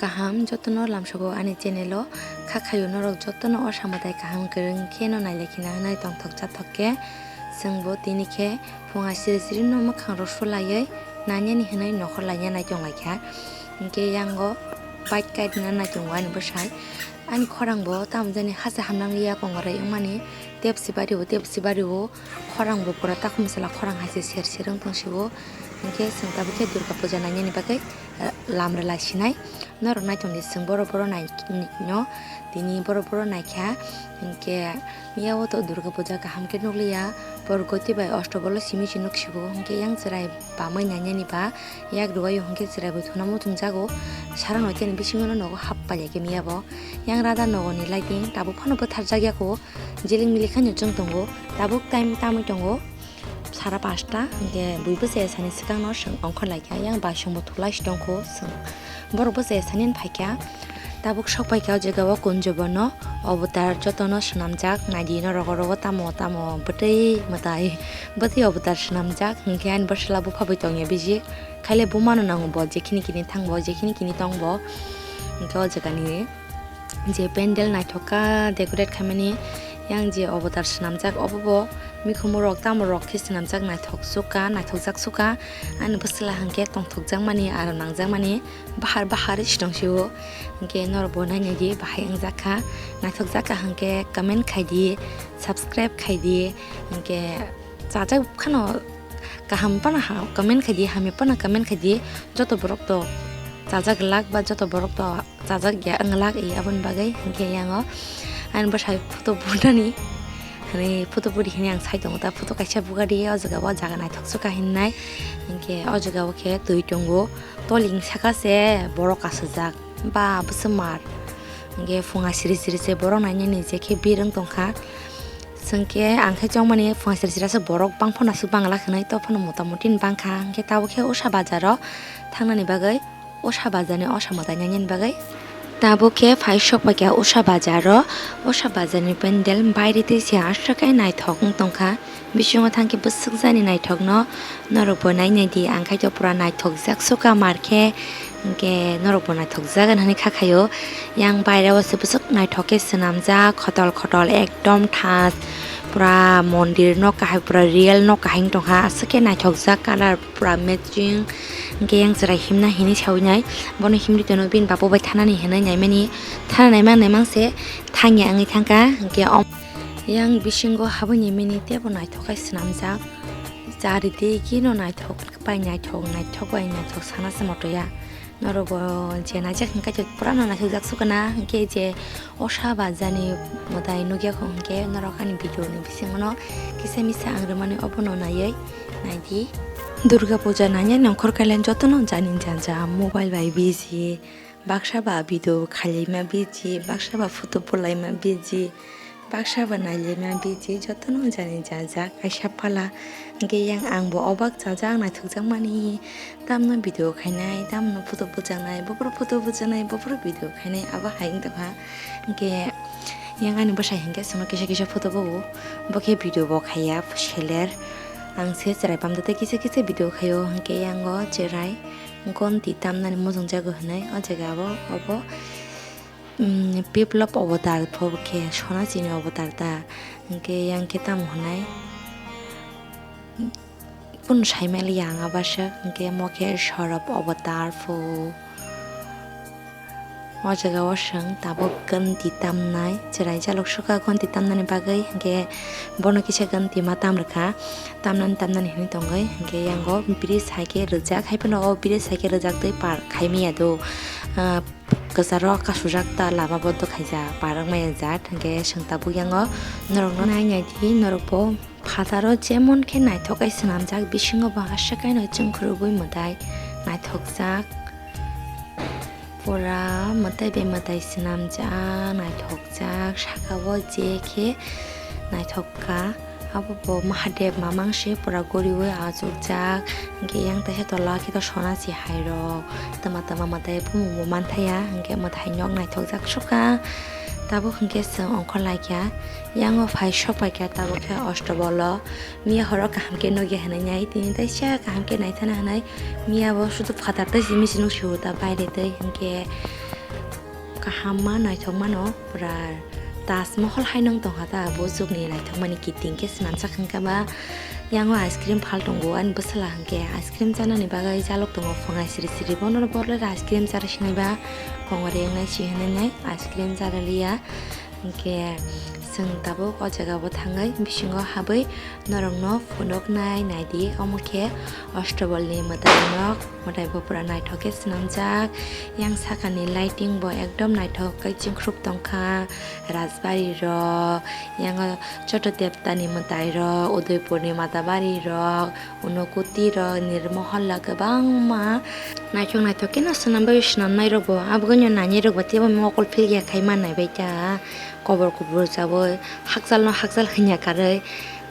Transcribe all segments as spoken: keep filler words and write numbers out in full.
Kaham jotono lamsogo ani channel o, kha khayo norok jotono o samwtai kaham kwrwng khe no nailai khina hwnwi tongthok chathok khe. Chwngbo tini khe phunga siri siri no mwkhang rok sulaiwi nanyani hwnwi nokhor laina naitonglai kha. Hinkhe yango bike kaitna naitongo ani bwsai. Ani khorang bo tamo jani hasa hamnang liya kongoroi wngmani tepsi bari o, tepsi bari o. Khorang bo pura takhum sala khorang hai se ser ser wng tong sio. Hinkhe chwng tabuk khe Durga puja nainani bagwi, eh, lam rwlai sinai. Norok naitung di chwng borok borok nai no tini borok borok naikha. Hinkhe miya o to Durga puja kaham khe nukliya. Porgoti bai Ostobolo simi se nuk sio. Hinkhe yang chwrai bamwi nainani ba yak rwui o hinkhe chwrai bo thuna muchung jago. Sara no tini bisingo no nogo hap pailai khe miya bo. Yang rada nogo ni lighting tabuk phano bwthar jak ya kho. Jiling milik haino chwng tongo, tabuk time tamwi tongo sara pasta, hinkhe bui bwsai sani swkangno chwng ongkhor lai kha, yang bai chwngbo thulai si tongkho chwng. Borok bwsai sani phai kha, tabuk sok pai kha o jaga o kunju bono obotar jotono swnamjak, naidi norok oro o tamo tamo bwtwi mwtai bwtwi obotar swnamjak, hinkhe ani bwsala bupha bai tongya bijik, khaile bumano nango bo jekhini kini thangbo jekhini kini tongbo, hinkhe o jagani. Je pandal naithok kha decorate khaimani, yang je obotar swnamjak, obo bo mikhumu rok tamo rok khe swnamjak, naithok sukha, naithokjak sukha, ani bwsala hinkhe tongthokjakmani, aro nangjakmani bahar bahar se tong sio. Hinkhe norok bo nainai di, bahai wngjak kha, naithokjak kha hinkhe comment khai di, subscribe khai di, hinkhe chajak phano kaham phano ha-, comment khai di, hamya phano comment khai di, joto borok to chajak glak ba joto borok to chajak ya wng glak, i aboni bagwi hinkhe yango ani bwsai photo budani, hani photo budi hini ang sai tongo ta, photo kaisa bugadi o jaga o, jaga naithok sukha hinnai, hinkhe o jaga o khe twi tongo, toling saka se borok kasijak ba bwswk mar, hinkhe phunga siri siri se borok nainani je khe bir wng tongkha, chwng khe ang khe chongmani phunga siri siri se borok bang phano aswk bang glak hinwi to phano mota moti ni bang kha, hinkhe tabuk khe Usha bazar o thangnani bagwi. Usha bazar ni Usha mwtai nainani bagwi. Tabuk khe phai sok pai kha Usha bazar o. Usha bazar ni pandal baire twi se aswk khe naithok wng tong kha. Bisingo thang khe bwswk jani naithok no norok bo nainai di, ang khai to pura naithok jak sukha mar khe, hinkhe norok bo naithok jak hinwi kha khaio. Yang baire o se bwswk naithok khe swnamjak, khotol khotol ekdom thas, pura mondir nok kahai, pura real nok kahai wng tong kha, aswk khe naithok jak colour. Pura matching, hinkhe yang chwrai himna hinwi sawi nai, bono himri tono bini bapo bai thanani hinwi naimani, thana naimang naimang se thangya wngwi thangkha, hinkhe o yang bisingo habwi naimani teibo naithok khe swnamjak, chari tei kino naithok bai naithok, naithok bai naithok sana se motoya, norok bo je naijak hinkhe pura no naithokjak sukha na, hinkhe je Usha bazar ni mwtai nukya kho hinkhe norok ani video ni bisingo no kisa misa ang rwmani obono naiwi naidi. Durga puja nanya nongkhor kailen jotono jani jaja mobile bai busy, baksa ba video khailaima busy, baksa ba photo bolaima busy, baksa ba nailaima busy, jotono jani jaja kaisa phala. Hinkhe yang ang bo obak chajak naithokjak mani, tamno video khainai, tamno photo bujaknai, bophuru photo bujaknai, bophuru video khainai, abo hai wng tongkha. Hinkhe yang ani bwsai hinkhe chwngno kisa kisa photo bo, bo khe video bo khaiya seler. Ang se chwrai pamda tei kisa kisa video khaio, hinkhe yango chwrai gonti tamnani mojongjago hinwi o jaga o, obo, um, biplop obotar pho khe sona chini obotar ta, hinkhe yang khe tamo hinai. Kunu saimaliya ang abaswk, hinkhe mo khe sorop obotar pho. O jaga o chwng tabuk ganti tamnai, chwrai jaluk sukha ganti tamnani bagwi, hinkhe bono kisa ganti ma tam rwkha, tamnani tamnani hinwi tongwi, hinkhe yango bridge hai khe rwjak, hai phano o bridge hai khe rwjak twi par khai maya do, ah, kwcharo kasujak ta lama bondo khaijak, par wng maya jat, hinkhe chwng tabuk yango norokno nai nai di, norok bo. Phataro jemon khe naithok khe swnamjak, bisingo bo aswk kaino chwngkhwrwngwi mwtai naithokjak. Pura mwtai bai mwtai swnamjak, naithokjak, saka o je khe naithok kha. Abo bo Mahadev mamang se pura goriwi achukjak. Hinkhe yang taisa tola khe to sona se hai rok. Tama tama mwtai bumung bo manthaya, hinkhe mwtai nok naithokjak sukha. Tabuk hinkhe chwng ongkhor lai kha. Yango phai sok pai kha tabuk khe Ostobolo. Miya horo kaham khe nukya hinwi nai, tini taisa kaham khe naithana hinwi. Miya bo sudu phatar tei simi se nuk sio ta baire tei hinkhe Kaham ma naithok mano pura Taj Mahal hai nang tongkha ta, bo jugni naithok mani kiting khe swnamjak hwnkhe ba. Yango ice cream phal tongo ani bwsala hwnkhe ice cream chanani bagwi jalok tongo phunga siri siri, bono borok le ice cream chara sinai ba kongori wngnai si hwnwi nai ice cream chara liya. Hwnkhe chwng tabuk o jaga o thangwi bisingo habwi norokno phunuknai naidi, omo khe Ostobolni mwtai nok. Mwtai bo pura naithok khe swnamjak. Yang sakani lighting bo ekdom naithok khe chingkhrup tongkha. Rajbari rok, yango Choto Debtani mwtai rok, Udaipurni Matabari rok, Unokoti rok, Nirmoholla kwbangma naithok naithok khe no swnam bai swnamnai rok bo. Abo gwnyo nainai rok bo teibo mokol philya khai ma naibai ta. Kobor kubur jabo hakjalno hakjal hwnya karwi.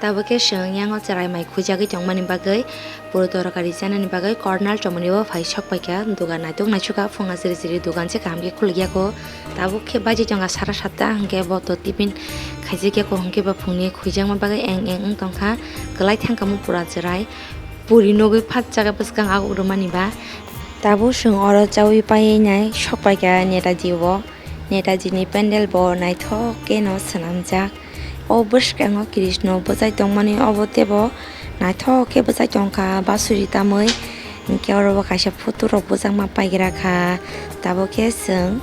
Tabuk khe chwng yango chwrai mai khuijagwi tongmani bagwi, puro torokari chanani bagwi corner chomoni o phai sok paikha, dogan naithok naisukha, phunga siri siri dogan se kaham khe khulukya kho. Tabuk khe baji tongkha sara satta, hwnkhe bo to tiffin khaijak ya kho, hwnkhe bo phungni khuijakma bagwi eng eng wng tongkha, kwlai thangkha mo pura chwrai. Puri nugwi phatjak bwskang aguk rwmani ba. Tabuk chwng oro chaui paiwi nai sok paikha Netaji o. Netaji ni pandal bo naithok khe no swnamjak. O bwskango Krishna bwchai tongmani, obo teibo naithok khe bwchai tongkha basuri tamwi. Hinkhe oro bo kaisa photo rok bwjakma paigra kha. Tabuk khe chwng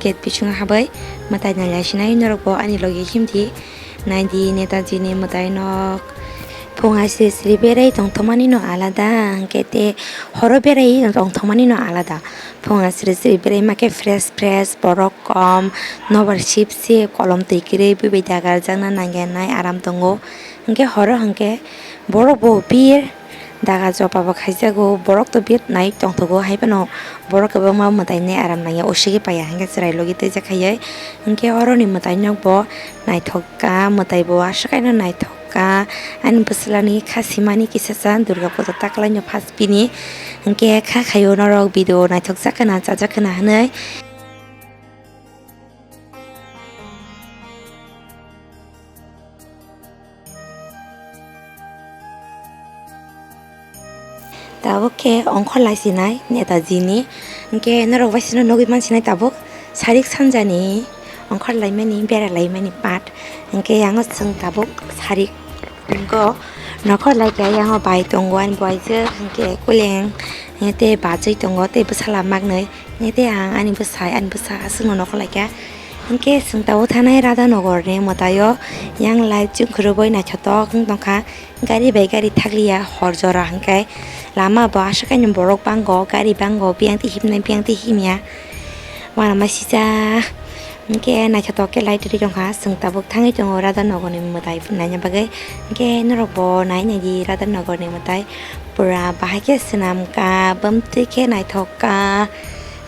gate bisingo habwi mwtai nailaisinai norok bo ani logi himdi. Naidi Netaji ni mwtai nok. Phung hai sri sri berai tongthokmani no alada, hwnkhe tei horo berai tongthokmani no alada. Phung hai sri sri berai ma khe fresh fresh borok kom, nobar sip sip kolom twi kwrwi bui bai dagarjakna nangya nai aram tongo. Hwnkhe horo hwnkhe borok bo bir daga jopa bo khaijago, borok to bir nai tongthogo, hai phano borok kwbangma mwtai nai aram nangya, usigi paiya hwnkhe chwrai logi twijak khaiwi. Hwnkhe oroni mwtai nok bo naithok kha, mwtai bo aswk kaino naithok kha. Ani bwswlani kha simani kisa cha Durga Puja taklaino first bini, hwnkhe kha khaio norok video naithokjak khwna, chajak khwna hwnwi. Tabuk khe ongkhor lai sinai Netaji ni, hwnkhe norok bai sino nugwi man sinai tabuk sarik sanjani ongkhor laimani, bera laimani part, hwnkhe yango chwng tabuk sarik tongo, nokhor lai khe yango bai tongo ani buaijwk, hwnkhe kuleng, tei bachwi tongo, tei bwsala maknwi. Tei ang ani bwsai, ani bwsa aswkno nokhor laikha. Hwnkhe chwng tabuk thanai Radhanagar ni mwtaio, yang light chwng khwrwngwi naithotok wng tongkha. Gari bai gari thakliya hor jora hwnkhe lama bo aswk kainwi borok bango, gari bango, biyang twi himnai, biyang twi himya. Uanama sijak. Hwnkhe naithotok khe light rwi tongkha. Chwng tabuk thangwi tongo Radhanagar ni mwtai naina bagwi. Hwnkhe norok bo nai naidi Radhanagar ni mwtai. Pura bahai khe swnam kha, bwmtwi khe naithok kha.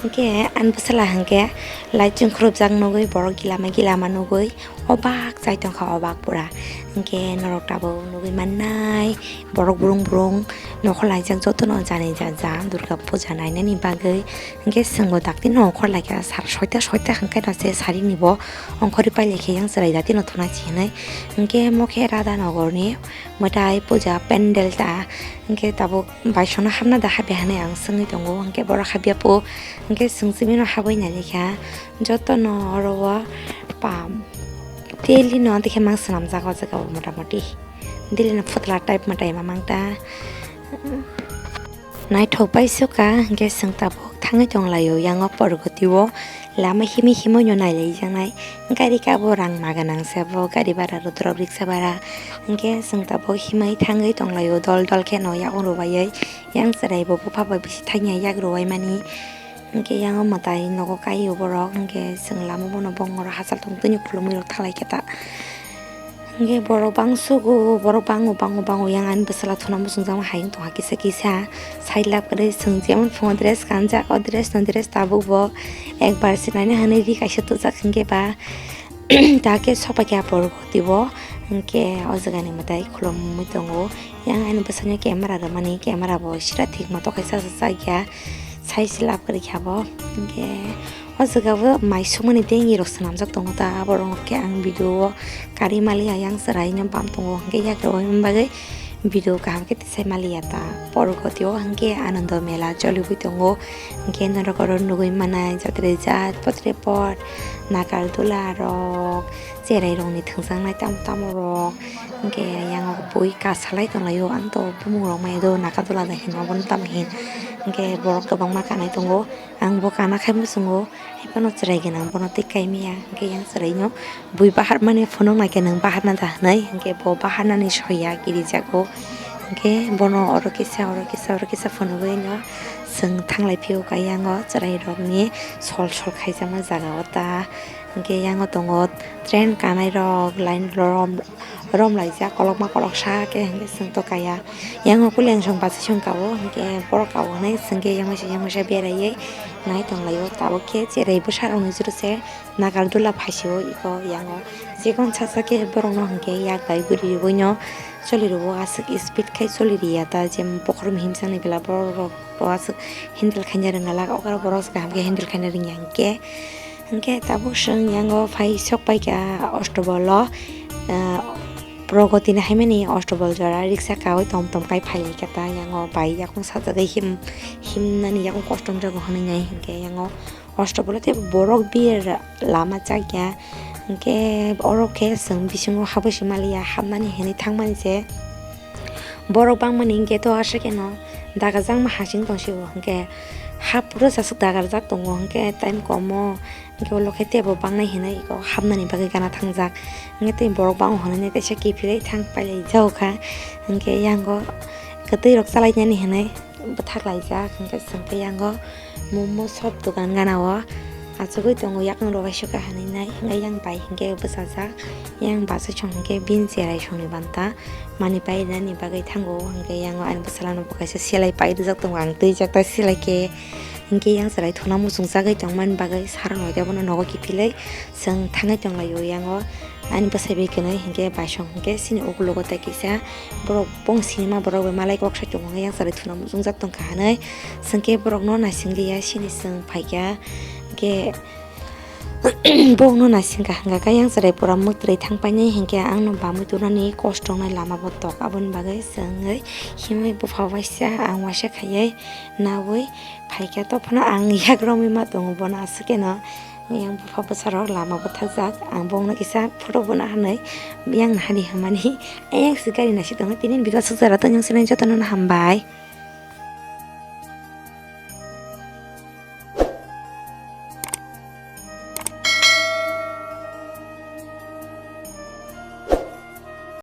Hwnkhe ani bwsala hwnkhe light chwng khurupjak nugwi borok gilama gilama nugwi obak chai tongkha, obak pura. Hwnkhe norok tabuk nugwi mannai borok brung brung nokhor laijak jotono jani jaja Durga puja nainani bagwi. Hwnkhe chwngbo dakti nokhor laikha sar soita soita hwnkhe no se sarini bo ongkhorwi pailai khe yang chwrai dakti no thunai si hwnwi. Hwnkhe omo khe Radhanagar ni mwtai puja pandal ta, hwnkhe tabuk baisongno hapna da habya hinwi ang swngwi tongo, hwnkhe borok habya po, hwnkhe chwng chibino habwi nailikha. Jotono oro o pam daily no dekhe mang swnamjak o jaga o motamoti daily no phutla type mwtai mamang ta. Naithok bai sukha, hwnkhe chwng tabuk thangwi tonglaio, yango porgoti o lama himwi himwi no nailaijaknai. Gari kabo rang ma gwnang se bo, gari bara rw drop riksa bara. Hwnkhe chwng tabuk himwi thangwi tonglaio, dol dol kheno yakung rwbaiwi. Yang chwrai bo bupha bai bisi thangya yak rwbaimani. Hwnkhe yango mwtai nogo kaio borok, hwnkhe chwng lama bono bongoro hachal tong tini khulumwi rok thalai khe ta. Hwnkhe borok bangsugo, borok bango, bango, bango, yang ani bwsala thuna muchungjakma hayung tongkha kisa kisa. Side lab kwrwi chwng jemon phungo dress kanjak, o dress no dress tabuk bo ekbar se naina hwnwi ri kaisa tubujak hwnkhe ba. Ta khe sopaikha porgoti bo, hwnkhe o jagani mwtai khulumwi tongo. Yang ani bwsano camera rwmani, camera bo sira thikma tokhai sa sa chakya, sai se lab kwrwi kha bo. Hwnkhe o jaga o mai sumani tengi rok swnamjak tongo ta, borok khe ang video o karwi maliya, yang chwrai no bam tongo, hwnkhe yak rwbaimani bagwi Video kaham khe tisai maliya ta. Porgoti o hwnkhe Anando Mela choliwi tongo. Hwnkhe norok oro nugwi manai jatre jat potre pot Nagardula rok, cherai rokni thwngjaknai tamo tamo rok. Hwnkhe yang bui kasalai tonglaio, ang to bumung rok maya do Nagardula da hino, abono tamo hin. Hwnkhe borok kwbangma kanai tongo, ang bo kana khai muchungo. Haiphano chwrai gwnang bono tei kaimiya, hwnkhe yang chwraino bui baharmani phunuk naikhe nwng baharna da hwnwi, hwnkhe bo baharnani soya kirijago. Hwnkhe bono oro kisa, oro kisa, oro kisa phunugwino chwng thanglai phio kha yango chwrairokni sol sol khaijakma jaga o ta. Hwnkhe yango tongo train kanairok line rom, romlaijak kolokma koloksa khe hwnkhe chwng to kaya. Yango kuliangsong bachai song kao, hwnkhe borok kao hwnwi chwngkhe yang waisa yang waisa beraiwi nai tonglaio. Tabuk khe cherai bwsarokni jora se Nagardula phaisio iko yango. Chikon sacha khe borokno hwnkhe yak bai guri rwino choli rwo aswk speed khai choli riya ta, je bokhorok himsani bwla borok rok bo aswk handle khaina rwngya lak okra borok se kaham khe handle khaina rwngya hwnkhe. Hwnkhe tabuk chwng yango phai sok paikha Ostobol o, ah, Pragati ni haimani Ostobol jora riksa kawi tom tom kai phai laikha ta yango bai yakung sajagwi him himnani yakung kosto wngjago hwnwi nai hwnkhe yango Ostobol o tei borok bir lama chakya hwnkhe oro khe chwng bisingo habwi se maliya hapnani hinwi thangmani se. Borok bangmani hwnkhe to aswk kheno dagajakma hasing tongsigo, hwnkhe hap rwchaswk dagarjak tongo, hwnkhe time komo hwnkhe ulo khe teibo bangnai hinwi iko hapnani bagwi gana thangjak. Hwnkhe tei borok bango hwnwi teisa kiphilwi thang pailai jago kha, hwnkhe yango kwtwi rok chalainani hinwi bwthak laijak, hwnkhe chwng tei yango momo sop dogan gana o achugwi tongo, yakung rok kaisa kaham nai, hwnkhe yang bai hwnkhe bwchajak, yang bachai song hwnkhe bini cherai songni banta. Mani painani bagwi thango, hwnkhe yango ani bwsalano bo kaisa selai pai rijak tongo, ang twijak ta selai khe. Hwnkhe yang chwrai thuna muchungjagwi tongmani bagwi sarok noida bono nogo kiphilwi chwng thangwi tonglaio. Yango ani bwsai bai kwnwi hwnkhe baisong hwnkhe chini ukologo tei kisa borok bong sinima borok bai malai kok sai tongo, yang chwrai thuna muchungjak tongkha hwnwi. Chwngkhe borokno naisinglia chini chwng phaikha, hwnkhe Bongno naisingkha hwnkha khe yang chwrai pura mwtwrwi thang painai hinkhe angno bamwi tubunani kosto wngnai lama bo tok, aboni bagwi chwngwi himwi bupha waisa ang waisa khaiwi nawi phaikha. Tophano ang yak romwi ma tongo, bono aswk kheno yang bupha bwsarok lama bwthakjak, ang bongno kisa photo bono hwnwi yang nahadi hwnmani ayang se gari naisik tongo. Tini video aswk jora tongyung sinai jotono hambai.